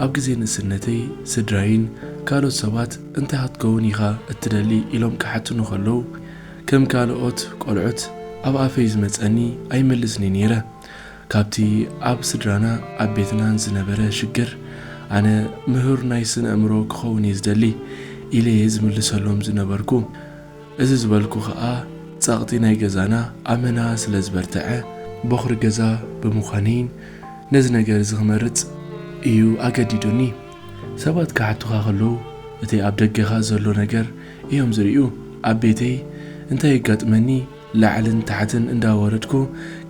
ኣብ ግዜ ንእስነተይ ስድራይን ካልኦት ሰባት "እንታይ ክትከውን ኢኻ እትደሊ?" ኢሎም ክሓቱኒ ከለዉ፣ ከም ካልኦት ቆልዑት ኣብ ኣፈይ ዝመጸኒ ኣይመልስን እየ ነይረ። ካብቲ ኣብ ስድራና ኣብ ቤትናን ዝነበረ ሽግር፣ ኣነ ምሁር ናይ ስነ ኣእምሮ ክኸውን እየ ዝደሊ ኢለ እየ ዝምልሰሎም ዝነበርኩ። እዚ ዝበልኩ ኸኣ ጸቕጢ ናይ ገዛና ኣመና ስለ ዝበርትዐ፣ ቦኽሪ ገዛ ብምዃነይን ነዚ ነገር እዚ ክመርጽ እዩ ኣገዲዱኒ። ሰባት ክሓቱኻ ከለዉ፣ እቲ ኣብ ደገኻ ዘሎ ነገር እዮም ዝርእዩ። ኣብ ቤተይ እንታይ የጋጥመኒ ላዕልን ታሕትን እንዳወረድኩ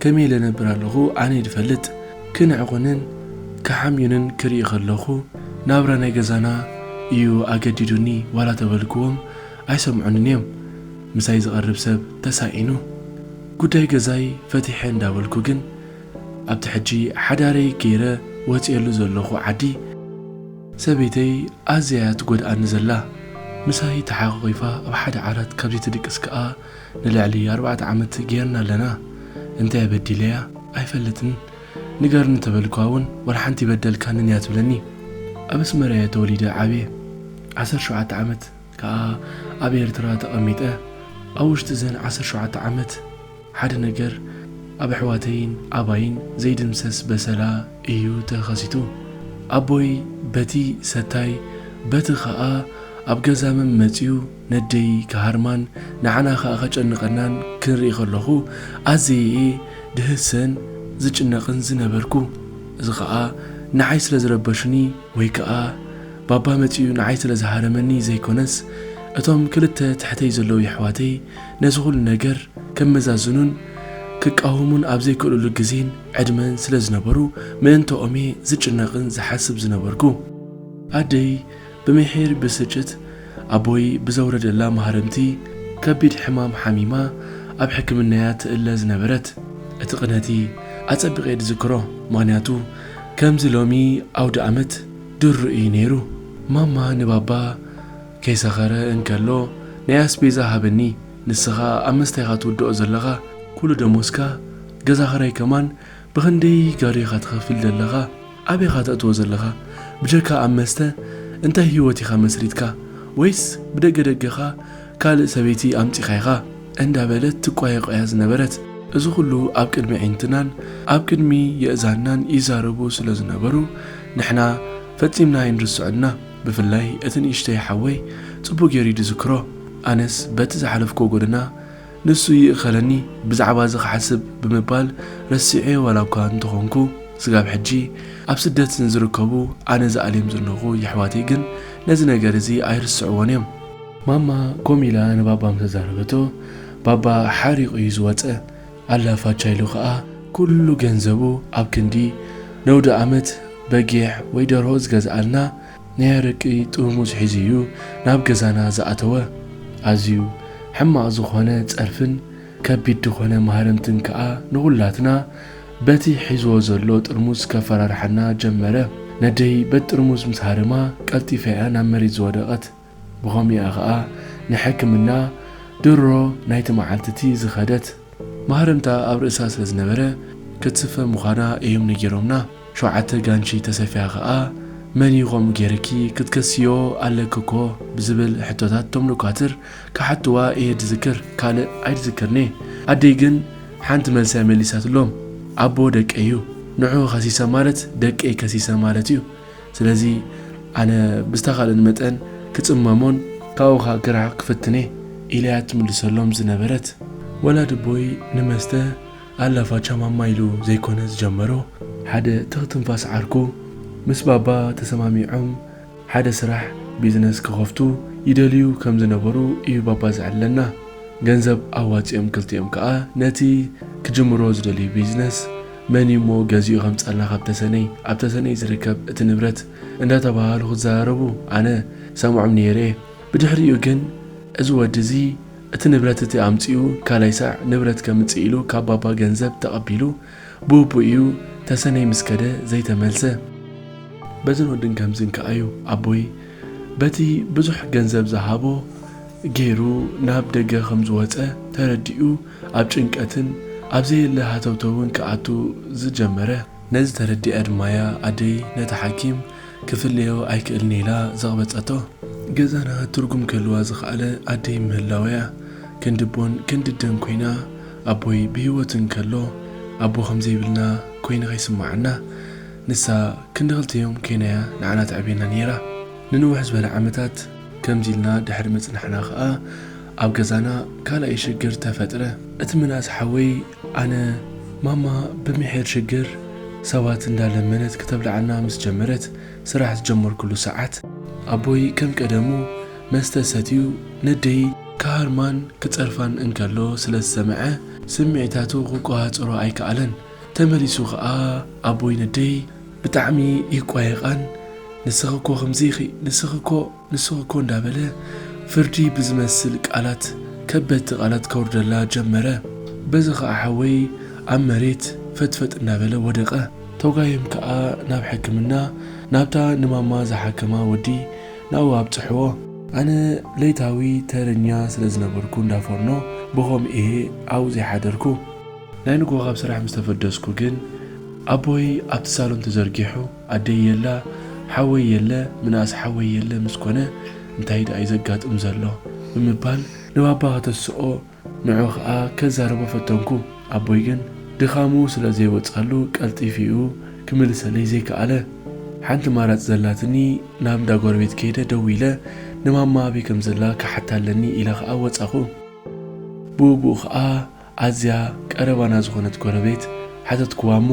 ከመይ ኢለ ነብር ኣለኹ ኣነ እየ ዝፈልጥ። ክንዕቑንን ክሓምዩንን ክርኢ ከለኹ ናብራ ናይ ገዛና እዩ ኣገዲዱኒ ዋላ ተበልክዎም ኣይሰምዑንን እዮም። ምሳይ ዝቐርብ ሰብ ተሳኢኑ። ጉዳይ ገዛይ ፈቲሐ እንዳበልኩ ግን ኣብቲ ሕጂ ሓዳረይ ገይረ ወፅየሉ ዘለኹ ዓዲ ሰበይተይ ኣዝያ እያ ትጎድኣኒ ዘላ። ምሳይ ተሓቋቒፋ ኣብ ሓደ ዓራት ካብ ዘይትድቅስ ከኣ ንልዕሊ ኣርባዕተ ዓመት ጌርና ኣለና። እንታይ በዲለያ ኣይፈልጥን። ንገርኒ ተበልኳ እውን ዋላ ሓንቲ ይበደልካንን እያ ትብለኒ። ኣብ ኣስመራ እየ ተወሊደ ዓብየ። ዓሰርተ ሸውዓተ ዓመት ከኣ ኣብ ኤርትራ ተቐሚጠ። ኣብ ውሽጢ እዘን ዓሰርተ ሸውዓተ ዓመት ሓደ ነገር ኣብ ኣሕዋተይን ኣባይን ዘይድምሰስ በሰላ እዩ ተኸሲቱ። ኣቦይ በቲ ሰታይ በቲ ኸኣ ኣብ ገዛ መመጺኡ ነደይ ክሃርማን ንዓና ኸኣ ከጨንቐናን ክንርኢ ከለኹ ኣዘየ እየ ድህሰን ዝጭነቕን ዝነበርኩ። እዚ ኸኣ ንዓይ ስለ ዝረበሹኒ ወይ ከኣ ባባ መጺኡ ንዓይ ስለ ዝሃረመኒ ዘይኮነስ፣ እቶም ክልተ ትሕተይ ዘለዉ የሕዋተይ ነዚ ኹሉ ነገር ከመዛዝኑን ክቃወሙን ኣብ ዘይክእልሉ ግዜን ዕድመን ስለ ዝነበሩ፣ ምእንተኦም'የ ዝጭነቕን ዝሓስብ ዝነበርኩ። ኣደይ ብምሒር ብስጭት ኣቦይ ብዘውረደላ ማህረምቲ ከቢድ ሕማም ሓሚማ ኣብ ሕክምና'ያ ትእለ ዝነበረት። እቲ ቅነቲ ኣጸቢቐ እየ ዝዝክሮ፣ ምኽንያቱ ከምዚ ሎሚ ኣውደ ኣመት ድሮ እዩ ነይሩ። ማማ ንባባ ከይሰኸረ እንከሎ ናይ ኣስቤዛ ሃበኒ፣ ንስኻ ኣብ መስተ ኢኻ ትውድኦ ዘለኻ፣ ኩሉ ደሞዝካ ገዛ ኽራይ ከማን ብኽንደይ ጋዶ ኢኻ ትኸፍል ዘለኻ? ኣበይ ኢኻ ተእትዎ ዘለኻ? ብጀካ ኣብ መስተ እንታይ ህይወት ኢኻ መስሪትካ? ወይስ ብደገ ደገኻ ካልእ ሰበይቲ ኣምጺኻ ኢኻ? እንዳበለት ትቋየቖያ ዝነበረት። እዚ ኹሉ ኣብ ቅድሚ ኣዒንትናን ኣብ ቅድሚ የእዛንናን ይዛረቡ ስለ ዝነበሩ፣ ንሕና ፈጺምና ኣይንርስዖን ኢና። ብፍላይ እቲ ንእሽተይ ሓወይ ጽቡቕ ገይሩ እዩ ዝዝክሮ። ኣነስ በቲ ዝሓለፍክዎ ጎደና ንሱ ይእኸለኒ፣ ብዛዕባ እዚ ክሓስብ ብምባል ረሲዐዮ ዋላ እኳ እንተኾንኩ፣ ስጋብ ሕጂ ኣብ ስደት ንዝርከቡ ኣነ ዝኣልዮም ዘለኹ የሕዋተይ ግን ነዚ ነገር እዚ ኣይርስዕዎን እዮም። ማማ ኮም ኢላ ንባባ ምስ ኣዛረበቶ፣ ባባ ሓሪቑ እዩ ዝወጸ። ኣላ ፋቻ ኢሉ ኸኣ ኩሉ ገንዘቡ ኣብ ክንዲ ነውዲ ኣመት በጊዕ ወይ ደርሆ ዝገዝኣልና ናይ ኣረቂ ጥርሙዝ ሒዙ እዩ ናብ ገዛና ዝኣተወ። ኣዝዩ ሕማቕ ዝኾነ ጸርፍን ከቢድ ዝኾነ ማህረምትን ከኣ ንኹላትና በቲ ሒዝዎ ዘሎ ጥርሙዝ ከፈራርሓና ጀመረ። ነደይ በቲ ጥርሙዝ ምስ ሃረማ ቀልጢፋ እያ ናብ መሬት ዝወደቐት። ብኸምኡ እያ ኸኣ ንሕክምና ድሮ ናይቲ መዓልቲ እቲ ዝኸደት። ማህረምታ ኣብ ርእሳ ስለ ዝነበረ ክትስፈ ምዃና እዮም ነጊሮምና። ሸውዓተ ጋንቺ ተሰፍያ ኸኣ መን እዩ ከምኡ ገይርኪ ክትከስዮ ኣለኪ እኮ ብዝብል ሕቶታት እቶም ዶኳትር ክሓትዋ እየ ዝዝክር፣ ካልእ ኣይዝክርን እየ። ኣደይ ግን ሓንቲ መልሲ እያ መሊሳትሎም፣ ኣቦ ደቀይ እዩ፣ ንዑ ከሲሰ ማለት ደቀይ ከሲሰ ማለት እዩ። ስለዚ ኣነ ብዝተኻእለኒ መጠን ክጽመሞን ካብኡ ኸኣ ክርሕቕ ክፍትን እየ ኢላ እያ ትምልሰሎም ዝነበረት። ወላዲ ኣቦይ ንመስተ ኣላ ፋቻ ማማ ኢሉ ዘይኮነ ዝጀመሮ፣ ሓደ ትኽ ትንፋስ ዓርኩ ምስ ባባ ተሰማሚዖም ሓደ ስራሕ ቢዝነስ ክኸፍቱ ይደልዩ ከም ዝነበሩ እዩ ባባ ዘዕልለና። ገንዘብ ኣዋጺኦም ክልቲኦም ከኣ ነቲ ክጅምሮ ዝደልዩ ቢዝነስ መን እዩ እሞ ገዚኡ ከምጻልና ካብ ተሰነይ፣ ኣብ ተሰነይ ዝርከብ እቲ ንብረት እንዳተባሃሉ ክዘራረቡ ኣነ ሰምዖም ነይረ እየ። ብድሕሪኡ ግን እዚ ወዲ እዚ እቲ ንብረት እቲ ኣምጺኡ ካልኣይ ሳዕ ንብረት ከምጽእ ኢሉ ካብ ባባ ገንዘብ ተቐቢሉ ብኡብኡ እዩ ተሰነይ ምስ ከደ ዘይተመልሰ። በዝን ወድን ከምዝን ከኣ እዩ ኣቦይ በቲ ብዙሕ ገንዘብ ዝሃቦ ገይሩ ናብ ደገ ከም ዝወጸ ተረዲኡ ኣብ ጭንቀትን ኣብ ዘየለ ሃተውተውን ክኣቱ ዝጀመረ። ነዚ ተረዲኣ ድማ እያ ኣደይ ነቲ ሓኪም ክፍለዮ ኣይክእልን ኢላ ዘቕበጸቶ። ገዛና ትርጉም ክህልዋ ዝኸኣለ ኣደይ ምህላወያ ክንዲ ቦን ክንዲ ደን ኮይና፣ ኣቦይ ብህይወት እንከሎ ኣቦ ከም ዘይብልና ኮይኑ ከይስምዓና፣ ንሳ ክንዲ ክልተዮም ኮይናያ ንዓና ተዕብየና ነይራ። ንንውሕ ዝበለ ዓመታት ከምዚ ኢልና ድሕሪ ምጽናሕና ኸኣ፣ ኣብ ገዛና ካልኣይ ሽግር ተፈጥረ። እቲ ምንኣስ ሓወይ፣ ኣነ ማማ ብምሒር ሽግር ሰባት እንዳለመነት ክተብልዓና ምስ ጀመረት፣ ስራሕ ዝጀመርኩሉ ሰዓት፣ ኣቦይ ከም ቀደሙ መስተ ሰትዩ ነደይ ክሃርማን ክጸርፋን እንከሎ ስለ ዝሰምዐ፣ ስምዒታቱ ክቆጻጸሮ ኣይከኣለን። ተመሊሱ ኸኣ ኣቦይ ነደይ ብጣዕሚ ይቋየቓን፣ "ንስኺ እኮ ከምዚ ኢኺ፣ ንስኺ እኮ፣ ንስኺ እኮ" እንዳበለ ፍርዲ ብዝመስል ቃላት፣ ከበድቲ ቃላት ከውርደላ ጀመረ። በዚ ኸኣ ሓወይ ኣብ መሬት ፈጥፈጥ እንዳበለ ወደቐ። ተጓዮም ከኣ ናብ ሕክምና፣ ናብታ ንማማ ዝሓከማ ወዲ ናብኡ ኣብጽሕዎ። ኣነ ለይታዊ ተረኛ ስለ ዝነበርኩ እንዳ ፎርኖ ብኸምኡ እየ ኣብኡ ዘይሓደርኩ። ናይ ንግሆ ካብ ስራሕ ምስ ተፈደስኩ ግን፣ ኣቦይ ኣብቲ ሳሎን ተዘርጊሑ፣ ኣደይ የላ፣ ሓወይ የለ፣ ምንኣስ ሓወይ የለ ምስ ኮነ፣ እንታይ ደኣ እዩ ዘጋጥም ዘሎ? ብምባል ንባባ ከተስኦ፣ ንዑ ኸኣ ከዛርቦ ፈተንኩ። ኣቦይ ግን ድኻሙ ስለ ዘይወጻሉ፣ ቀልጢፉ ክምልሰለይ ዘይከኣለ። ሓንቲ ማራጽ ዘላትኒ፣ ናብ እንዳ ጎረቤት ከይደ ደዊለ፣ ንማማ ኣበይ ከም ዘላ ክሓታ ኣለኒ ኢለ ኸኣ ወጻኹ። ብኡ ብኡ ኸኣ ኣዝያ ቀረባና ዝኾነት ጎረቤት ሓተትክዋ እሞ፣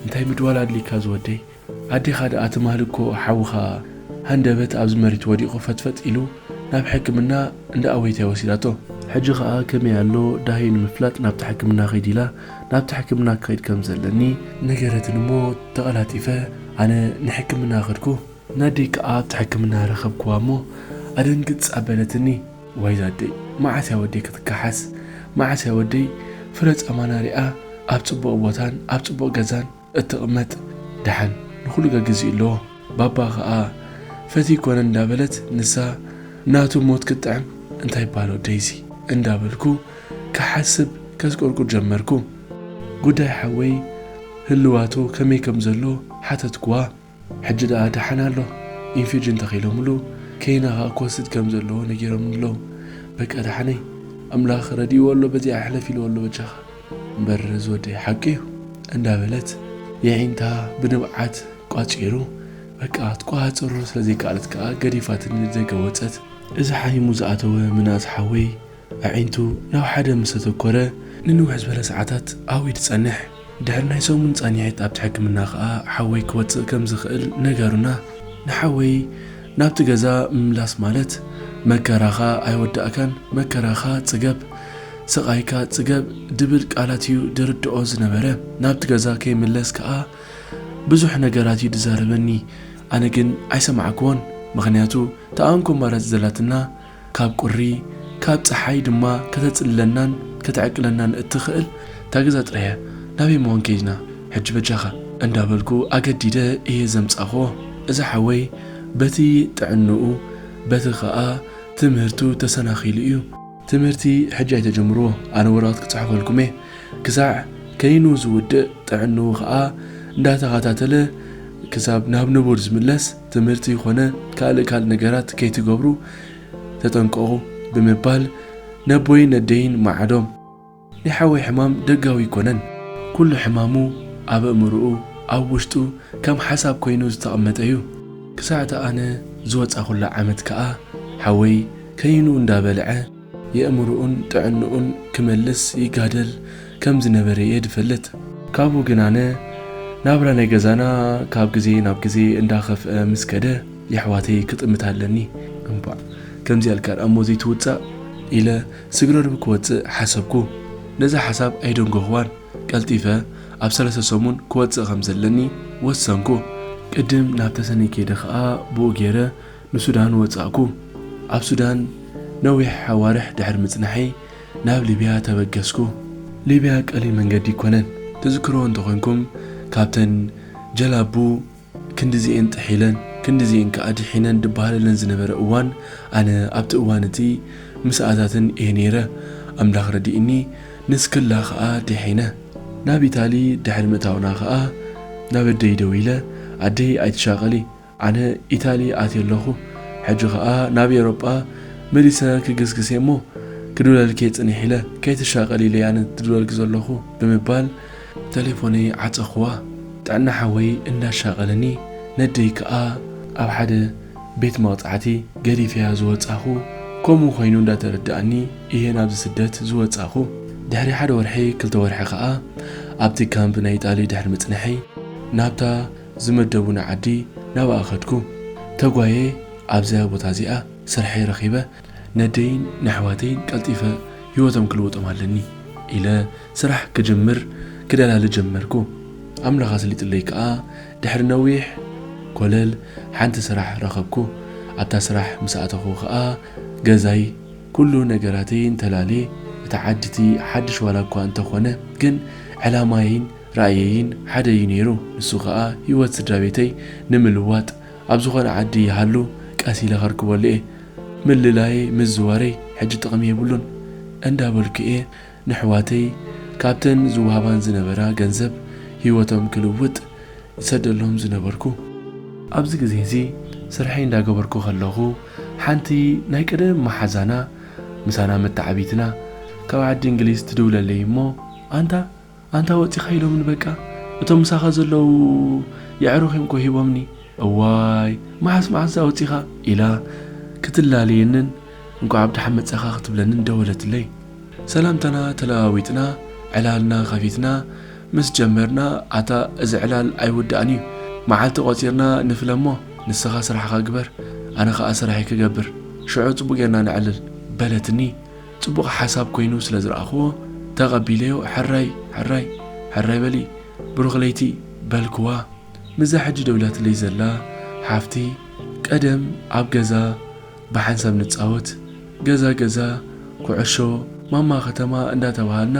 "እንታይ ምድዋል ኣድሊካ ዝወደይ? ኣዴኻ ደኣ ትማል እኮ ሓውኻ ሃንደበት ኣብዚ መሬት ወዲቑ ፈጥፈጥ ኢሉ ናብ ሕክምና እንዳ ኣወይታይ ወሲዳቶ። ሕጂ ኸኣ ከመይ ኣሎ ዳሂ ንምፍላጥ ናብቲ ሕክምና ኸይድ" ኢላ፣ ናብቲ ሕክምና ክኸይድ ከም ዘለኒ ነገረትን እሞ፣ ተቐላጢፈ ኣነ ንሕክምና ኸድኩ። ናደይ ከኣ ኣብቲ ሕክምና ረኸብክዋ እሞ፣ ኣደንግጽ ኣበለትኒ። "ዋይ ዛደይ፣ መዓስ እያ ወደይ ክትከሓስ? መዓስ እያ ወደይ ፍረ ጻማና ሪኣ ኣብ ጽቡቕ ቦታን ኣብ ጽቡቕ ገዛን እትቕመጥ? ደሓን ንኹሉ ገግዜኡ ኣለዎ። ባባ ኸኣ ፈትዩ ኮነ" እንዳበለት ንሳ ናቱ ሞት ክትጥዕም፣ "እንታይ ይበሃል ወደይሲ?" እንዳበልኩ ክሓስብ ከስቆርቁር ጀመርኩ። ጉዳይ ሓወይ ህልዋቱ ከመይ ከም ዘሎ ሓተትክዋ። "ሕጂ ደኣ ደሓን ኣሎ፣ ኢንፊጅን ተኺሎምሉ፣ ከይና ኸኣ ክወስድ ከም ዘለዎ ነጊሮምኒ ኣለዉ። በቃ ደሓነይ፣ ኣምላኽ ረዲእዎ ኣሎ፣ በዚኣ ሕለፍ ኢልዎ ኣሎ በጃኻ። እምበር ዝወደይ ሓቂ እዩ" እንዳበለት የዒንታ ብንብዓት ቋጺሩ፣ በቃ ትቆጻጸሮ ስለ ዘይከኣለት ከኣ ገዲፋትኒ ደገ ወጸት። እዚ ሓሚሙ ዝኣተወ ምንኣስ ሓወይ ኣዒንቱ ናብ ሓደ ምስ ኣተኮረ፣ ንንውሕ ዝበለ ሰዓታት ኣብኡ እዩ ዝጸንሕ። ድሕሪ ናይ ሰሙን ጻኒሒት ኣብቲ ሕክምና ከኣ ሓወይ ክወጽእ ከም ዝኽእል ነገሩና። ንሓወይ ናብቲ ገዛ ምምላስ ማለት፣ "መከራኻ ኣይወዳእካን፣ መከራኻ ጽገብ፣ ስቓይካ ጽገብ" ድብል ቃላት እዩ ድርድኦ ዝነበረ። ናብቲ ገዛ ከይምለስ ከኣ ብዙሕ ነገራት እዩ ዝዛረበኒ። ኣነ ግን ኣይሰማዕክዎን፣ ምኽንያቱ ተኣንኮ ኣማራጺ ዘላትና ካብ ቁሪ፣ ካብ ጸሓይ ድማ ከተጽልለናን ከተዕቅለናን እትኽእል እታ ገዛ ጥራይ እያ። ናበይ ምኾን ከይድና? ሕጂ በጃኻ እንዳበልኩ ኣገዲደ እየ ዘምጻኽዎ። እዚ ሓወይ በቲ ጥዕንኡ፣ በቲ ኸኣ ትምህርቱ ተሰናኺሉ እዩ። ትምህርቲ ሕጂ ኣይተጀምርዎ፣ ኣነ ወረቐት ክጽሕፈልኩም እየ። ክሳዕ ከይኑ ዝውድእ ጥዕንኡ ኸኣ እንዳተኸታተለ ክሳብ ናብ ንቡር ዝምለስ ትምህርቲ ይኾነ ካልእ ካልእ ነገራት ከይትገብሩ ተጠንቀቑ ብምባል ነቦይን ነደይን መዓዶም። ናይ ሓወይ ሕማም ደጋዊ ኣይኮነን። ኩሉ ሕማሙ ኣብ ኣእምሮኡ፣ ኣብ ውሽጡ ከም ሓሳብ ኮይኑ ዝተቐመጠ እዩ። ክሳዕ እታ ኣነ ዝወጻኹላ ዓመት ከኣ ሓወይ ከይኑ እንዳበልዐ የእምሮኡን ጥዕንኡን ክመልስ ይጋደል ከም ዝነበረ እየ ዝፈልጥ። ካብኡ ግን ኣነ ናብራ ናይ ገዛና ካብ ግዜ ናብ ግዜ እንዳኸፍአ ምስ ከደ፣ "የሕዋተይ ክጥምት ኣለኒ። እምቧዕ፣ ከምዚ ኣልካ ደኣ እሞ ዘይትውጻእ" ኢለ ስግረዱ ክወጽእ ሓሰብኩ። ነዛ ሓሳብ ኣይደንጎኽዋን። ቀልጢፈ ኣብ ሰለስተ ሰሙን ክወጽእ ከም ዘለኒ ወሰንኩ። ቅድም ናብ ተሰነይ ከይደ ኸኣ ብኡ ገይረ ንሱዳን ወጻእኩ። ኣብ ሱዳን ነዊሕ ኣዋርሕ ድሕሪ ምጽናሐይ ናብ ሊብያ ተበገስኩ። ሊብያ ቀሊል መንገዲ ኣይኮነን። ትዝክርዎ እንተኾይንኩም፣ ካብተን ጀላቡ ክንድዚኤን ጥሒለን፣ ክንድዚኤን ከኣ ድሒነን ድበሃለለን ዝነበረ እዋን፣ ኣነ ኣብቲ እዋን እቲ ምስኣታተን እየ ነይረ። ኣምላኽ ረዲእኒ፣ ንስክላ ከኣ ድሒነ። ናብ ኢታሊ ድሕሪ ምእታውና ከኣ ናብ ኣደይ ደዊለ፣ "ኣደይ ኣይትሻቐሊ፣ ኣነ ኢታሊ ኣትየ ኣለኹ። ሕጂ ኸኣ ናብ ኤውሮጳ መሊሰ ክግስግስ እየ እሞ፣ ክድውለልኪ እየ ጽንሕ ኢለ፣ ከይትሻቐሊ ኢለ ኣነ ትድወልኪ ዘለኹ ብምባል ተሌፎነይ ዓጸኽዋ። ጥዕና ሓወይ እንዳሻቐለኒ፣ ነደይ ከኣ ኣብ ሓደ ቤት መቕጻዕቲ ገዲፈያ ዝወጻኹ፣ ከምኡ ኮይኑ እንዳተረዳኣኒ እየ ናብዚ ስደት ዝወጻኹ። ድሕሪ ሓደ ወርሒ፣ ክልተ ወርሒ ከኣ ኣብቲ ካምፕ ናይ ኢጣሊ ድሕሪ ምጽንሐይ፣ ናብታ ዝመደቡኒ ዓዲ ናብኣ ከድኩ። ተጓየ ኣብዚኣ ቦታ እዚኣ ስርሐይ ረኺበ፣ ነደይን ነሕዋተይን ቀልጢፈ ህይወቶም ክልውጦም ኣለኒ ኢለ ስራሕ ክጅምር ክደላሊ ጀመርኩ። ኣምላኽ ኣስሊጥለይ ከኣ ድሕሪ ነዊሕ ኮለል ሓንቲ ስራሕ ረኸብኩ። ኣብታ ስራሕ ምስ ኣተኹ ከኣ ገዛይ ኩሉ ነገራተይ እንተላልየ፣ እታ ዓዲ እቲ ሓድሽ ዋላ እኳ እንተኾነ፣ ግን ዕላማይን ራእየይን ሓደ እዩ ነይሩ። ንሱ ከኣ ህይወት ስድራ ቤተይ ንምልዋጥ ኣብ ዝኾነ ዓዲ ይሃሉ ቀስ ኢለ ከርክበሉ እየ። ምልላየይ ምዝዋረይ ሕጂ ጥቕሚ የብሉን እንዳበልኩ እየ ንሕዋተይ ካብተን ዝወሃባን ዝነበራ ገንዘብ ህይወቶም ክልውጥ ይሰደሎም ዝነበርኩ። ኣብዚ ግዜ እዚ ስርሐይ እንዳገበርኩ ከለኹ ሓንቲ ናይ ቀደም መሓዛና ምሳና መተዓቢትና ካብ ዓዲ እንግሊዝ ትድውለለይ እሞ ኣንታ ኣንታ ወጺኻ ኢሎምኒ በቃ። እቶም ምሳኻ ዘለዉ የዕሩኽ እዮም እኮ ሂቦምኒ። እዋይ መዓስ መዓስ እዛ ወጺኻ ኢላ ክትላለየንን እንኳዕ ብደሓን መጻኻ ክትብለንን ደወለትለይ። ሰላምታና ተለዋዊጥና ዕላልና ከፊትና ምስ ጀመርና ኣታ እዚ ዕላል ኣይውዳእን እዩ። መዓልቲ ቆጺርና ንፍለሞ ንስኻ ስራሕኻ ግበር ኣነ ኸኣ ስራሐይ ክገብር ሽዑ ጽቡቅ ጌርና ነዕልል በለትኒ። ጽቡቕ ሓሳብ ኮይኑ ስለ ዝረኣኽዎ ተቐቢለዮ። ሕራይ ሕራይ ሕራይ በሊ ብሩኽ ለይቲ በልክዋ። ምስዛ ሕጂ ደውላትለይ ዘላ ሓፍቲ ቀደም ኣብ ገዛ ብሓንሳብ ንጻወት፣ ገዛ ገዛ፣ ኩዕሾ፣ ማማ ከተማ እንዳተባሃልና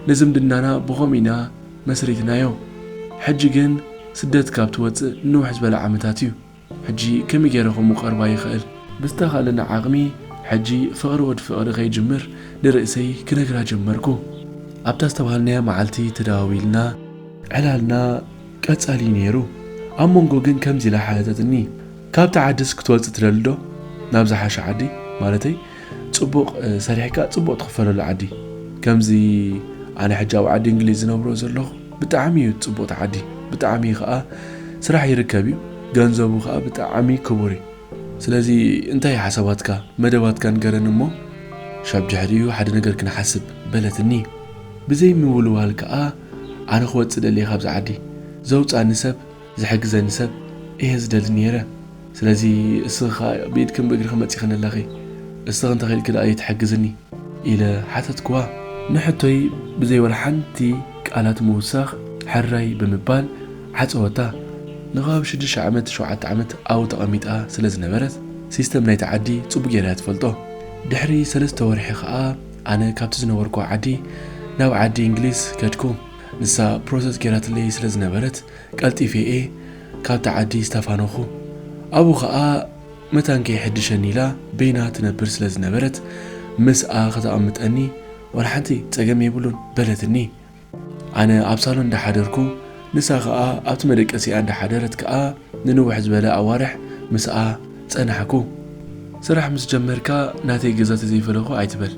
ንዝምድናና ብኸምኡ ኢና መስሪትናዮ። ሕጂ ግን ስደት ካብ ትወጽእ ንውሕ ዝበለ ዓመታት እዩ። ሕጂ ከመይ ገይረ ከምኡ ቀርባ ይኽእል? ብዝተኻእለኒ ዓቕሚ ሕጂ ፍቕሪ ወዲ ፍቕሪ ከይጅምር ንርእሰይ ክነግራ ጀመርኩ። ኣብታ ዝተባሃልናያ መዓልቲ ተደዋዊልና ዕላልና ቀጻሊ ነይሩ። ኣብ መንጎ ግን ከምዚ ኢላ ሓተተትኒ፣ ካብቲ ዓድስ ክትወጽእ ትደሊ ዶ? ናብ ዝሓሸ ዓዲ ማለተይ ጽቡቕ ሰሪሕካ ጽቡቕ ትኽፈለሉ ዓዲ። ከምዚ ኣነ ሕጂ ኣብ ዓዲ እንግሊዝ ዝነብሮ ዘለኹ ብጣዕሚ እዩ ጽቡቕ እቲ ዓዲ። ብጣዕሚ ከኣ ስራሕ ይርከብ እዩ። ገንዘቡ ከኣ ብጣዕሚ ክቡር እዩ። ስለዚ እንታይ እዩ ሓሳባትካ? መደባትካ ንገረኒ እሞ ሻብ ድሕሪኡ ሓደ ነገር ክንሓስብ በለትኒ። ብዘይ ምውልዋል ከኣ ኣነ ክወጽእ ደልየ ካብዚ ዓዲ። ዘውጻኒ ሰብ ዝሕግዘኒ ሰብ እየ ዝደሊ ነይረ። ስለዚ እስኺ ኸኣ ብኢድክን ብእግርኽን መጺኽኒ ኣለኺ። እስኺ እንተኺኢልኪ ደኣ ኣይትሕግዝኒ? ኢለ ሓተትክዋ። ንሕቶይ ብዘይ ወላ ሓንቲ ቃላት ምውሳኽ ሕራይ ብምባል ዓጸወታ። ንኸባቢ ሽዱሽተ ዓመት፣ ሸውዓተ ዓመት ኣብኡ ተቐሚጣ ስለ ዝነበረት፣ ሲስተም ናይቲ ዓዲ ጽቡቕ ጌራ እያ ትፈልጦ። ድሕሪ ሰለስተ ወርሒ ኸኣ ኣነ ካብቲ ዝነበርኩ ዓዲ ናብ ዓዲ እንግሊዝ ከድኩ። ንሳ ፕሮሰስ ጌራትለይ ስለ ዝነበረት፣ ቀልጢፈ እየ ካብቲ ዓዲ ዝተፋነኹ። ኣብኡ ኸኣ መታን ከይሕድሸኒ ኢላ በይና ትነብር ስለ ዝነበረት፣ ምስኣ ከተቐምጠኒ ዋላ ሓንቲ ጸገም የብሉን በለትኒ። ኣነ ኣብ ሳሎን እንዳሓደርኩ፣ ንሳ ኸኣ ኣብቲ መደቀሲኣ እንዳሓደረት ከኣ ንንውሕ ዝበለ ኣዋርሕ ምስኣ ጸናሕኩ። ስራሕ ምስ ጀመርካ ናተይ ገዛ ተዘይፈለኹ ኣይትበል፣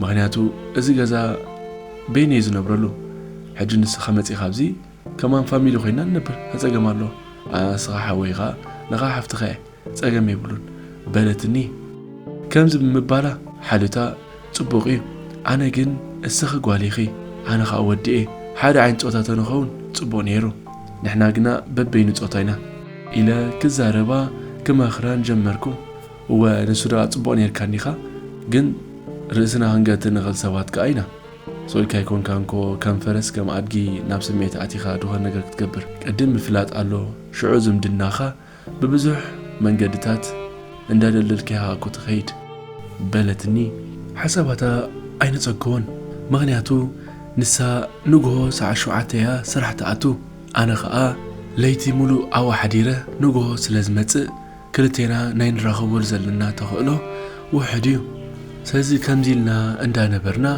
ምኽንያቱ እዚ ገዛ በይነይ ዝነብረሉ። ሕጂ ንስኻ መጺኻ ኣብዚ ከማን ፋሚሊ ኮይና ንነብር፣ እንታይ ጸገም ኣሎ? ኣስኻ ሓወይ ኸኣ ንኻ ሓፍትኻ እየ፣ ጸገም የብሉን በለትኒ። ከምዚ ብምባላ ሓሉታ ጽቡቕ እዩ። ኣነ ግን እስኺ ጓል ኢኺ፣ ኣነ ኸኣ ወዲ እየ። ሓደ ዓይነት ጾታ ተንኸውን ጽቡቕ ነይሩ። ንሕና ግና በበይኑ ጾታ ኢና ኢለ ክዛረባ ክመኽራን ጀመርኩ። እወ ንሱ ደኣ ጽቡቕ ነይርካ እንዲኻ፣ ግን ርእስና ክንገትእ ንኽእል ሰባት ከኣ ኢና። ስቕ ኢልካ ኣይኮንካን እኮ ከም ፈረስ ከም ኣድጊ ናብ ስምዒት ኣቲኻ ዝኾነ ነገር ክትገብር። ቅድም ምፍላጥ ኣሎ፣ ሽዑ ዝምድናኻ ብብዙሕ መንገድታት እንዳደልደልካ ኢኻ እኮ ትኸይድ በለትኒ። ሓሳባታ ኣይነጸግዎን፣ ምኽንያቱ ንሳ ንግሆ ሰዓት ሸውዓተ እያ ስራሕ ትኣቱ። ኣነ ኸኣ ለይቲ ሙሉእ ኣብኣ ሓዲረ ንግሆ ስለ ዝመጽእ ክልቴና ናይ ንራኸበሉ ዘለና ተኽእሎ ውሑድ እዩ። ስለዚ ከምዚ ኢልና እንዳነበርና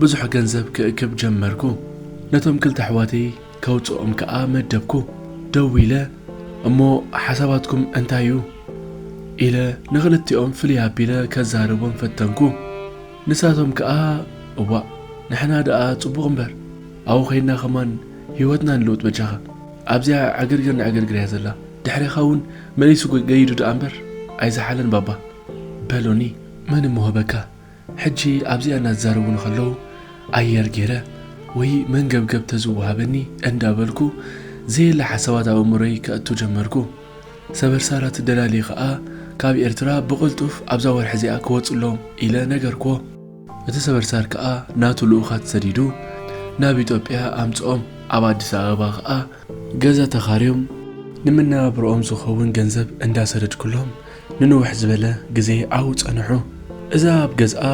ብዙሕ ገንዘብ ክእክብ ጀመርኩ። ነቶም ክልተ ኣሕዋተይ ከውጽኦም ከኣ መደብኩ። ደዊለ እሞ ሓሳባትኩም እንታይ እዩ? ኢለ ንኽልቲኦም ፍልይ ኣቢለ ከዛርቦም ፈተንኩ። ንሳቶም ከኣ፣ እዋእ፣ ንሕና ደኣ ጽቡቕ እምበር፣ ኣብኡ ኸይድና ኸማን ህይወትና ንልውጥ በጃኻ። ኣብዚኣ ዕግርግር ንዕግርግር እያ ዘላ። ድሕሬኻ እውን መሊሱ ገ-፣ ገይዱ ደኣ እምበር ኣይዝሓለን ባባ፣ በሉኒ። መን እሞ ሀበካ? ሕጂ ኣብዚኣ እናተዛረቡ ንኸለዉ ኣየር ገይረ ወይ መንገብገብ ተዝወሃበኒ እንዳበልኩ ዘየለ ሓሳባት ኣብ ኣእምሮይ ከእቱ ጀመርኩ። ሰበርሳራት ደላሊ ኸኣ ካብ ኤርትራ ብቕልጡፍ ኣብዛ ወርሒ እዚኣ ክወጹ ኣለዎም ኢለ ነገርክዎ። እቲ ሰበርሳር ከኣ ናቱ ልኡኻት ሰዲዱ ናብ ኢትዮጵያ ኣምጽኦም። ኣብ ኣዲስ ኣበባ ኸኣ ገዛ ተኻርዮም ንመነባብሮኦም ዝኸውን ገንዘብ እንዳሰደድኩሎም ንንውሕ ዝበለ ግዜ ኣብኡ ጸንሑ። እዛ ኣብ ገዝኣ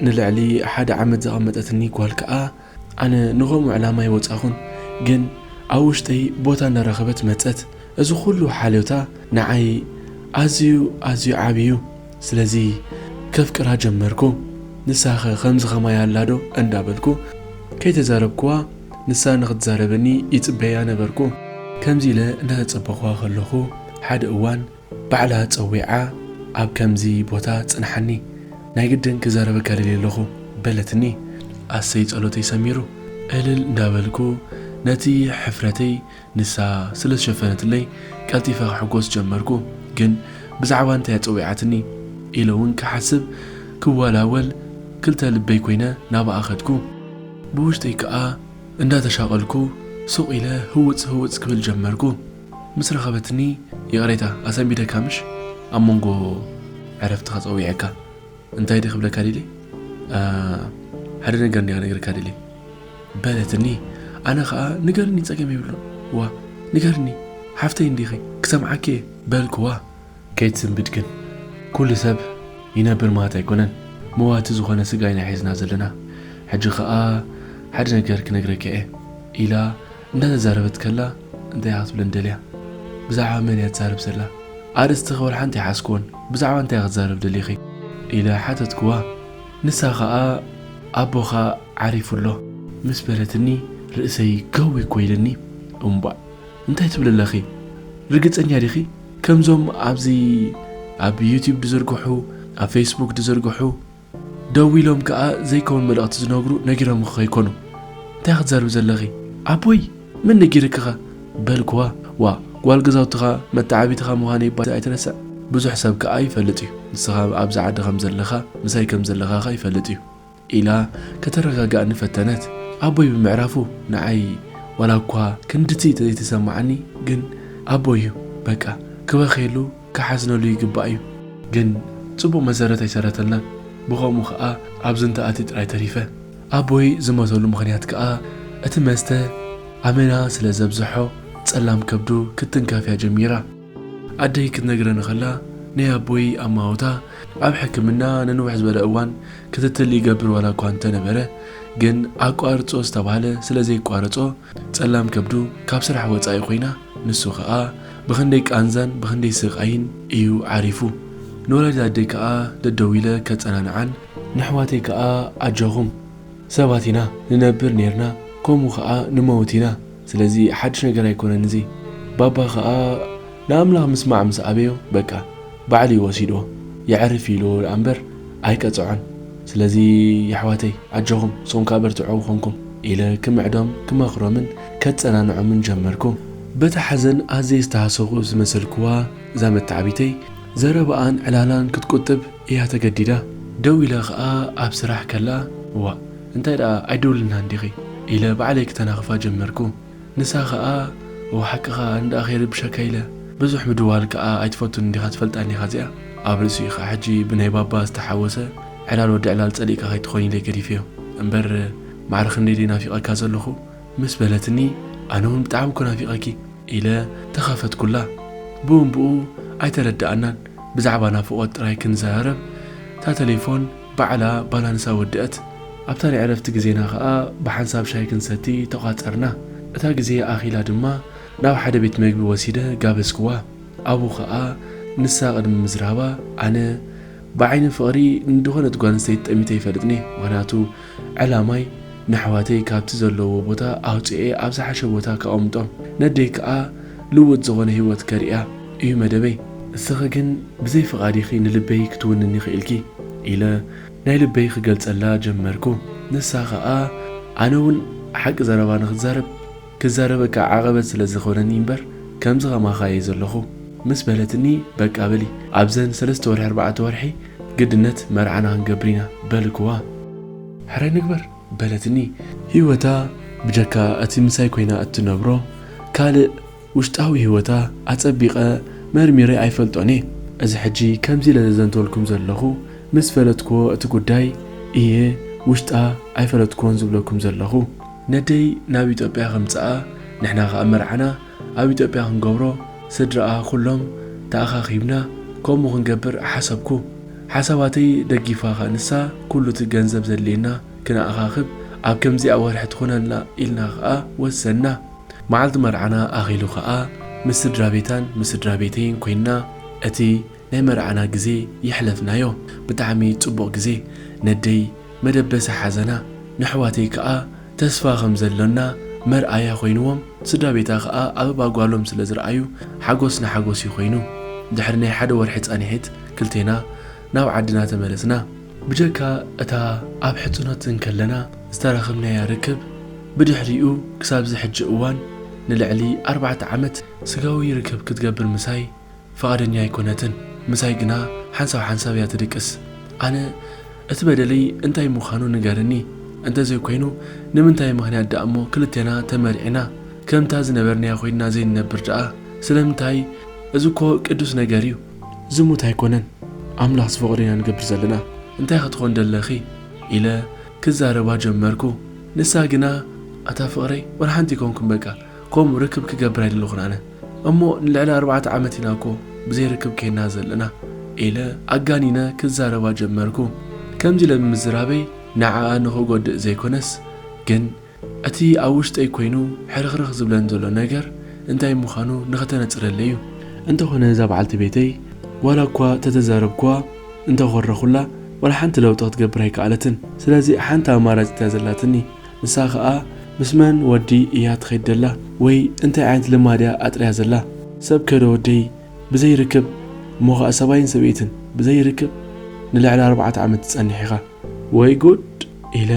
ንልዕሊ ሓደ ዓመት ዘቐመጠትኒ ጓል ከኣ ኣነ ንኸምኡ ዕላማ ኣይወጻኹን፣ ግን ኣብ ውሽጠይ ቦታ እንዳረኸበት መጸት። እዚ ኩሉ ሓልዮታ ንዓይ ኣዝዩ ኣዝዩ ዓቢ እዩ። ስለዚ ከፍቅራ ጀመርኩ። ንሳኸ ከምዚ ኸማይ ኣላ ዶ እንዳበልኩ ከይተዛረብክዋ ንሳ ንኽትዛረበኒ ይጽበያ ነበርኩ። ከምዚ ኢለ እንዳተጸበኽዋ ከለኹ ሓደ እዋን ባዕላ ጸዊዓ ኣብ ከምዚ ቦታ ጽንሓኒ፣ ናይ ግድን ክዛረበካ ደልየ ኣለኹ በለትኒ። ኣሰይ ጸሎተይ ሰሚሩ እልል እንዳበልኩ ነቲ ሕፍረተይ ንሳ ስለ ዝሸፈነትለይ ቀልጢፈ ክሕጎስ ጀመርኩ። ግን ብዛዕባ እንታይ እያ ጸዊዓትኒ ኢለ እውን ክሓስብ ክወላወል ክልተ ልበይ ኮይነ ናብኣ ከድኩ። ብውሽጠይ ከኣ እንዳተሻቐልኩ ሱቕ ኢለ ህውጽ ህውጽ ክብል ጀመርኩ። ምስ ረኸበትኒ፣ ይቕሬታ ኣሰንቢደካ ምሽ? ኣብ መንጎ ዕረፍትኻ ጸዊዐካ። እንታይ ድየ ክብለካ ደልየ? ኣ፣ ሓደ ነገር እንዲየ ክነግረካ ደልየ በለትኒ። ኣነ ኸኣ ንገርኒ፣ ጸገም የብሉን። ዋ፣ ንገርኒ፣ ሓፍተይ እንዲኺ፣ ክሰምዓኪ እየ በልክዋ። ከይትስንብድ ግን፣ ኩሉ ሰብ ይነብር ማለት ኣይኮነን። መዋቲ ዝኾነ ስጋ ኢና ሒዝና ዘለና። ሕጂ ኸኣ ሓደ ነገር ክነግረኪ እየ ኢላ እንዳተዛረበት ከላ፣ እንታይ ክትብለኒ ደልያ? ብዛዕባ መን እያ ትዛረብ ዘላ? ኣርእስቲ ክብል ሓንቲ ኣይሓዝክዎን። ብዛዕባ እንታይ ክትዛረብ ደሊኺ? ኢለ ሓተትክዋ። ንሳ ኸኣ ኣቦኻ ዓሪፉ ኣሎ ምስ በለትኒ፣ ርእሰይ ገው እኮ ኢልኒ። እምቧእ፣ እንታይ ትብሊ ኣለኺ? ርግጸኛ ዲኺ? ከምዞም ኣብዚ ኣብ ዩቲዩብ ዝዝርግሑ፣ ኣብ ፌስቡክ ዝዝርግሑ፣ ደዊሎም ከኣ ዘይከውን መልእኽቲ ዝነግሩ ነጊሮምኺ ከይኮኑ፣ እንታይ ክትዛርቢ ዘለኺ? ኣቦይ መን ነጊርክኸ? በልክዋ። ዋ፣ ጓል ገዛውትኻ መተዓቢትኻ ምዃነይ እባ ኣይትረስዕ። ብዙሕ ሰብ ከኣ ይፈልጥ እዩ ንስኻ ኣብዚ ዓዲ ከም ዘለኻ፣ ምሳይ ከም ዘለኻ ኸኣ ይፈልጥ እዩ ኢላ ከተረጋግኣኒ ፈተነት። ኣቦይ ብምዕራፉ ንዓይ ዋላ እኳ ክንድቲ ዘይተሰማዓኒ፣ ግን ኣቦይ እዩ። በቃ ክበኽየሉ ክሓዝነሉ ይግባእ እዩ። ግን ጽቡቕ መሰረት ኣይሰረተልናን። ብኸምኡ ኸኣ ኣብዚ እንተ ኣትዩ ጥራይ ተሪፈ። ኣቦይ ዝሞተሉ ምኽንያት ከኣ እቲ መስተ ኣመና ስለ ዘብዝሖ ጸላም ከብዱ ክትንከፍ እያ ጀሚራ። ኣደይ ክትነግረኒ ከላ ናይ ኣቦይ ኣማውታ ኣብ ሕክምና ንንውሕ ዝበለ እዋን ክትትል ይገብር ዋላ እኳ እንተነበረ፣ ግን ኣቋርጾ ዝተባህለ ስለ ዘይቋረጾ ጸላም ከብዱ ካብ ስራሕ ወጻኢ ኮይና፣ ንሱ ኸኣ ብኽንደይ ቃንዛን ብኽንደይ ስቓይን እዩ ዓሪፉ። ንወላዲት ኣደይ ከኣ ደደዊለ ከጸናንዓን፣ ንኣሕዋተይ ከኣ ኣጆኹም፣ ሰባት ኢና፣ ንነብር ኔርና፣ ከምኡ ኸኣ ንመውት ኢና። ስለዚ ሓድሽ ነገር ኣይኮነን እዚ። ባባ ኸኣ ንኣምላኽ ምስማዕ ምስ ኣበዮ፣ በቃ ባዕሉ እዩ ወሲድዎ። የዕርፍ ኢልዎ ደኣ እምበር ኣይቀጽዖን። ስለዚ የሕዋተይ ኣጆኹም፣ ንስኹም ከኣ በርትዑ ኮንኩም ኢለ ክምዕዶም፣ ክመኽሮምን ከጸናንዖምን ጀመርኩ። በቲ ሓዘን ኣዝየ ዝተሃሰኹ ዝመሰልክዋ እዛ መተዓቢተይ፣ ዘረባኣን ዕላላን ክትቁጥብ እያ ተገዲዳ። ደው ኢላ ኸኣ ኣብ ስራሕ ከላ፣ "እዋእ፣ እንታይ ደኣ ኣይደውልናን ዲኺ?" ኢለ ባዕለይ ክተናኽፋ ጀመርኩ። ንሳ ኸኣ፣ "እወ ሓቅኻ፣ ኣነ ደኣ ከይርብሸካ ኢለ። ብዙሕ ምድዋል ከኣ ኣይትፈቱን እንዲኻ፣ ትፈልጣ እንዲኻ እዚኣ። ኣብ ርእሲኡ ኸኣ ሕጂ ብናይ ባባ ዝተሓወሰ ዕላል ወዲ ዕላል ጸሊእካ ከይትኾን ኢለ ገዲፈዮ። እምበር ማዕረ ክንደይ ድየ ናፊቐካ ዘለኹ?" ምስ በለትኒ፣ ኣነ እውን ብጣዕሚ እኮ ናፊቐኪ ኢለ ተኻፈትኩላ። ብኡ ንብኡ ኣይተረድኣናን። ብዛዕባ ናፍቖት ጥራይ ክንዘራረብ፣ እታ ቴሌፎን ባዕላ ባላንሳ ወድአት። ኣብታ ናይ ዕረፍቲ ግዜና ኸኣ ብሓንሳብ ሻሂ ክንሰቲ ተቋጸርና። እታ ግዜ ኣኺላ ድማ ናብ ሓደ ቤት መግቢ ወሲደ ጋበዝክዋ። ኣብኡ ኸኣ ንሳ ቅድሚ ምዝራባ፣ ኣነ ብዓይኒ ፍቕሪ ንድኾነት ጓል ኣንስተይቲ ጠሚተ ኣይፈልጥን እየ። ምኽንያቱ ዕላማይ ንኣሕዋተይ ካብቲ ዘለውዎ ቦታ ኣውጺኤ ኣብ ዝሓሸ ቦታ ከቐምጦም፣ ነደይ ከኣ ልውጥ ዝኾነ ህይወት ከርእያ እዩ መደበይ። እስኺ ግን ብዘይ ፍቓድ ኢኺ ንልበይ ክትውንኒ ኽኢልኪ ኢለ ናይ ልበይ ክገልጸላ ጀመርኩ። ንሳ ኸኣ ኣነ እውን ሓቂ ዘረባ ንኽዛረብ ክዛረበካ ዓቐበት ስለ ዝኾነኒ እምበር ከምዚ ኸማኻ እየ ዘለኹ ምስ በለትኒ፣ በቃ በሊ ኣብዘን ሰለስተ ወርሒ ኣርባዕተ ወርሒ ግድነት መርዓና ክንገብር ኢና በልክዋ። ሕራይ ንግበር በለትኒ። ህይወታ ብጀካ እቲ ምሳይ ኮይና እትነብሮ ካልእ ውሽጣዊ ህይወታ ኣጸቢቐ መርሚረ ኣይፈልጦን እየ። እዚ ሕጂ ከምዚ ኢለ ዘዘንተወልኩም ዘለኹ ምስ ፈለጥክዎ እቲ ጉዳይ እየ ውሽጣ ኣይፈለጥክዎን ዝብለኩም ዘለኹ። ነደይ ናብ ኢትዮጵያ ከምጽኣ ንሕና ኸኣ መርዓና ኣብ ኢትዮጵያ ክንገብሮ ስድራኣ ኩሎም ተኣኻኺብና ከምኡ ክንገብር ሓሰብኩ። ሓሳባተይ ደጊፋ ኸኣ ንሳ ኩሉ እቲ ገንዘብ ዘድልየና ክነኣኻኽብ ኣብ ከምዚኣ ወርሒ ትኾነልና ኢልና ኸኣ ወሰንና። መዓልቲ መርዓና ኣኺሉ ኸኣ ምስ ስድራ ቤታን ምስ ስድራ ቤተይን ኮይንና እቲ ናይ መርዓና ግዜ የሕለፍናዮ። ብጣዕሚ ጽቡቕ ግዜ፣ ነደይ መደበሲ ሓዘና፣ ነሕዋተይ ከኣ ተስፋ ከም ዘሎና መርኣያ ኮይንዎም፣ ስድራ ቤታ ከኣ ኣበባ ጓሎም ስለ ዝረኣዩ ሓጎስ ንሓጎስ እዩ ኮይኑ። ድሕሪ ናይ ሓደ ወርሒ ጸኒሒት ክልቴና ናብ ዓድና ተመለስና። ብጀካ እታ ኣብ ሕጽኖት እንከለና ዝተራኸብናያ ርክብ፣ ብድሕሪኡ ክሳብዚ ሕጂ እዋን ንልዕሊ ኣርባዕተ ዓመት ስጋዊ ርክብ ክትገብር ምሳይ ፍቓደኛ ኣይኮነትን። ምሳይ ግና ሓንሳብ ሓንሳብ እያ ትድቅስ። ኣነ እቲ በደለይ እንታይ ምዃኑ ንገርኒ፣ እንተዘይኮይኑ ንምንታይ ምኽንያት ደኣ እሞ ክልቴና ተመርዒና ከምታ ዝነበርናያ ኮይንና ዘይንነብር ደኣ? ስለምንታይ? እዚ እኮ ቅዱስ ነገር እዩ። ዝሙት ኣይኮነን፣ ኣምላኽ ዝፈቕዶ ኢና ንገብር ዘለና። እንታይ ክትኾን ደለኺ? ኢለ ክዛረባ ጀመርኩ። ንሳ ግና ኣታ ፍቕረይ ወላ ሓንቲ ኣይኮንኩን በቃ ከምኡ ርክብ ክገብር ኣይደለኹን ኣነ። እሞ ንልዕሊ ኣርባዕተ ዓመት ኢና እኮ ብዘይ ርክብ ኬንና ዘለና ኢለ ኣጋኒነ ክዛረባ ጀመርኩ። ከምዚ ኢለ ብምዝራበይ ንዓኣ ንኽጎድእ ዘይኮነስ ግን እቲ ኣብ ውሽጠይ ኮይኑ ሕርኽርኽ ዝብለን ዘሎ ነገር እንታይ ምዃኑ ንኸተነጽረለይ እዩ። እንተኾነ እዛ በዓልቲ ቤተይ ዋላ እኳ ተተዛረብክዋ እንተኾረኹላ ዋላ ሓንቲ ለውጢ ክትገብር ኣይከኣለትን። ስለዚ ሓንቲ ኣማራጺት እያ ዘላትኒ። ንሳ ኸኣ ምስ መን ወዲ እያ ትኸይድ ደላ ወይ እንታይ ዓይነት ልማድ እያ ኣጥርያ ዘላ? ሰብ ከዶ ወደይ ብዘይ ርክብ እሞ ኸኣ ሰብኣይን ሰበይትን ብዘይ ርክብ ንልዕሊ ኣርባዕተ ዓመት ትጸንሕ ኢኻ። ወይ ጉድ ኢለ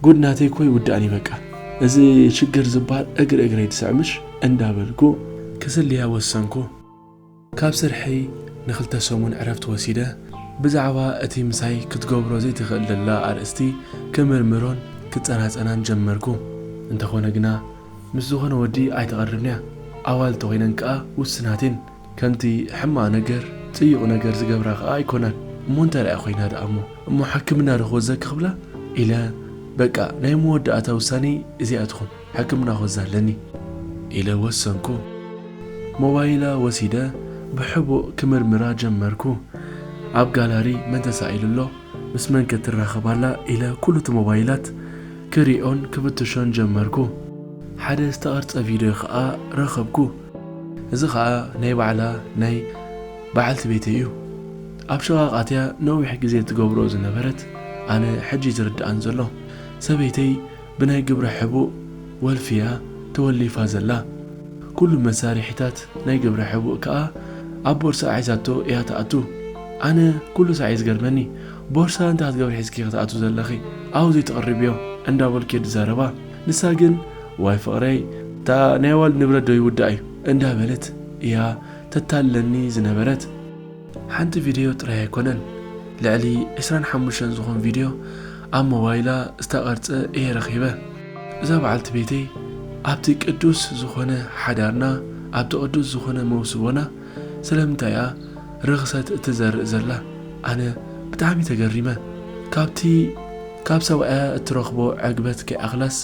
ጉድ ናተይ እኮ ይውዳእኒ በቃ። እዚ ሽግር ዝበሃል እግሪ እግረይ ትስዕምሽ እንዳበልኩ ክስልያ ወሰንኩ። ካብ ስርሐይ ንኽልተ ሰሙን ዕረፍቲ ወሲደ ብዛዕባ እቲ ምሳይ ክትገብሮ ዘይትኽእል ዘላ ኣርእስቲ ክምርምሮን ክጸናጸናን ጀመርኩ። እንተኾነ ግና ምስ ዝኾነ ወዲ ኣይተቐርብንያ። ኣዋልድ ተኾይነን ከኣ ውስናት እየን። ከምቲ ሕማቕ ነገር ጽዩቕ ነገር ዝገብራ ከኣ ኣይኮናን። እሞ እንታይ ደኣ ኮይና ደኣ እሞ? እሞ ሕክምና ዶ ክወዘኪ ክብላ ኢለ በቃ ናይ መወዳእታ ውሳኔ እዚኣ ትኹን። ሕክምና ክወዛ ኣለኒ ኢለ ወሰንኩ። ሞባይላ ወሲደ ብሕቡእ ክምርምራ ጀመርኩ። ኣብ ጋላሪ መን ተሳኢሉ ኣሎ፣ ምስ መን ከ ትራኸብ ኣላ ኢለ ኩሉ እቲ ሞባይላት ክሪኦን ክፍትሾን ጀመርኩ። ሓደ ዝተቐርጸ ቪድዮ ከኣ ረኸብኩ። እዚ ኸኣ ናይ ባዕላ ናይ በዓልቲ ቤተይ እዩ። ኣብ ሽቓቓት እያ ነዊሕ ግዜ ትገብሮ ዝነበረት፣ ኣነ ሕጂ ዝርድኣን ዘሎ። ሰበይተይ ብናይ ግብረ ሕቡእ ወልፊ እያ ተወሊፋ ዘላ። ኩሉ መሳርሒታት ናይ ግብረ ሕቡእ ከኣ ኣብ ቦርሳኣ ሒዛቶ እያ ትኣቱ። ኣነ ኩሉ ሳዕ እዩ ዝገርመኒ፣ ቦርሳ እንታይ ክትገብሪ ሒዝኪ ክትኣቱ ዘለኺ? ኣብኡ ዘይትቕርብዮ እንዳበልኩ እየ ዝዛረባ። ንሳ ግን ዋይ ፍቕረይ፣ እታ ናይ ኣዋልድ ንብረት ዶ ይውዳእ እዩ እንዳበለት እያ ተታልለኒ ዝነበረት። ሓንቲ ቪድዮ ጥራይ ኣይኮነን፣ ልዕሊ ዕስራን ሓሙሽተን ዝኾን ቪድዮ ኣብ ሞባይላ ዝተቐርጸ እየ ረኺበ። እዛ በዓልቲ ቤተይ ኣብቲ ቅዱስ ዝኾነ ሓዳርና፣ ኣብቲ ቅዱስ ዝኾነ መውስቦና ስለምንታይ እያ ርኽሰት እትዘርእ ዘላ? ኣነ ብጣዕሚ ተገሪመ። ካብቲ ካብ ሰብኣያ እትረኽቦ ዕግበት ከይኣኽላስ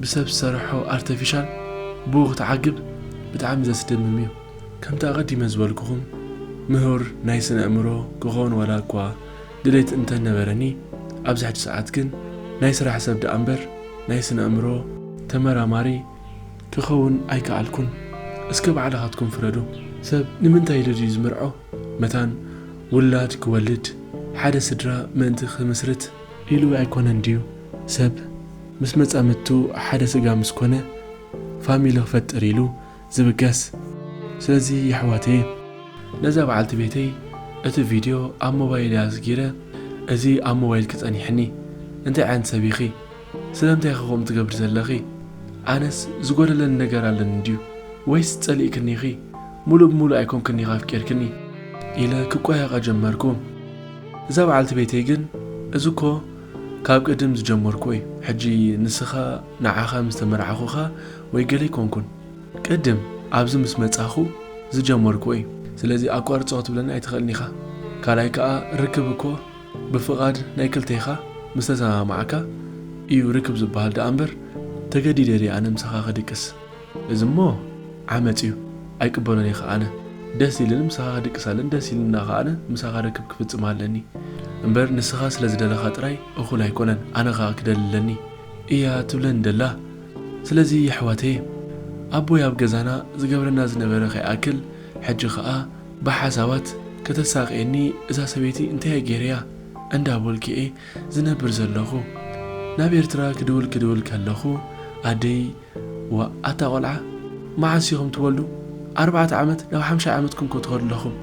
ብሰብ ዝሰርሖ ኣርተፊሻል ብኡ ክትዓግብ ብጣዕሚ ዘስደምም እዩ። ከምቲ ኣቐዲመ ዝበልኩኹም ምሁር ናይ ስነ ኣእምሮ ክኸውን ዋላ እኳ ድሌት እንተነበረኒ፣ ኣብዚ ሕጂ ሰዓት ግን ናይ ስራሕ ሰብ ደኣ እምበር ናይ ስነ ኣእምሮ ተመራማሪ ክኸውን ኣይከኣልኩን። እስከ ባዕልኻትኩም ፍረዱ። ሰብ ንምንታይ ኢሉ ድዩ ዝምርዖ? መታን ውላድ ክወልድ፣ ሓደ ስድራ ምእንቲ ክምስርት ኢሉ ኣይኮነን ድዩ? ሰብ ምስ መጻምድቱ ሓደ ስጋ ምስ ኮነ ፋሚሊ ክፈጥር ኢሉ ዝብገስ። ስለዚ የሕዋተየ፣ ነዛ በዓልቲ ቤተይ እቲ ቪድዮ ኣብ ሞባይል እያ ኣስጊረ፣ እዚ ኣብ ሞባይልኪ ጸኒሕኒ። እንታይ ዓይነት ሰብ ኢኺ? ስለምንታይ ኢኺ ከምኡ ትገብሪ ዘለኺ? ኣነስ ዝጎደለኒ ነገር ኣለኒ ድዩ? ወይስ ጸሊእክኒ ኢኺ? ሙሉእ ብሙሉእ ኣይኮንክን ኢኻ ኣፍቂርክኒ? ኢለ ክቆያየቓ ጀመርኩ። እዛ በዓልቲ ቤተይ ግን፣ እዚ እኮ ካብ ቅድም ዝጀመርኩ እዩ። ሕጂ ንስኻ ንዓኻ ምስ ተመርዓኹኻ ወይ ገለ ኣይኮንኩን። ቅድም ኣብዚ ምስ መጻኹ ዝጀመርኩ እዩ። ስለዚ ኣቋርጾ ክትብለኒ ኣይትኽእልን ኢኻ። ካልኣይ ከኣ ርክብ እኮ ብፍቓድ ናይ ክልቴኻ ምስ ተሰማማዕካ እዩ ርክብ ዝበሃል ደኣ እምበር፣ ተገዲደ ድየ ኣነ ምሳኻ ክድቅስ? እዚ እሞ ዓመጽ እዩ፣ ኣይቅበሎን እየ ከኣ ኣነ። ደስ ኢልኒ ምሳኻ ክድቅስ ኣለኒ፣ ደስ ኢልኒ ከኣ ኣነ ምሳኻ ርክብ ክፍጽም ኣለኒ። እምበር ንስኻ ስለ ዝደለኻ ጥራይ እኹል ኣይኮነን፣ ኣነ ከኣ ክደሊ ኣለኒ እያ ትብለኒ ደላ። ስለዚ የሕዋተየ፣ ኣቦይ ኣብ ገዛና ዝገብረና ዝነበረ ከይኣክል፣ ሕጂ ኸኣ ብሓሳባት ከተሳቕየኒ እዛ ሰበይቲ እንታይ እየ ገይረያ እንዳበልኩ እየ ዝነብር ዘለኹ። ናብ ኤርትራ ክድውል ክድውል ከለኹ ኣደይ፣ "ዋ፣ ኣታ ቆልዓ፣ መዓስ ኢኹም ትወልዱ? ኣርባዕተ ዓመት ናብ ሓምሻይ ዓመትኩም እኮ ትኸዱ ኣለኹም።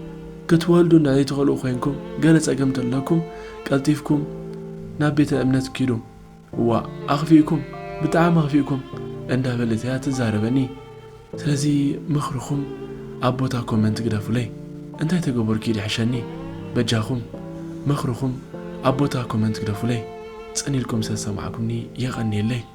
ክትወልዱ እንድሕር ዘይትኽእሉ ኮይንኩም፣ ገለ ጸገም ተለኩም፣ ቀልጢፍኩም ናብ ቤተ እምነት ኪዱ። ዋ፣ ኣኽፊእኩም፣ ብጣዕሚ ኣኽፊእኩም" እንዳበለት እያ ትዛረበኒ። ስለዚ ምኽርኹም ኣብ ቦታ ኮመንት ግደፉለይ። እንታይ ተገበርኩ እዩ ድሕሸኒ? በጃኹም ምኽርኹም ኣብ ቦታ ኮመንት ግደፉለይ። ጽን ኢልኩም ስለ ዝሰማዕኩምኒ የቐንየለይ።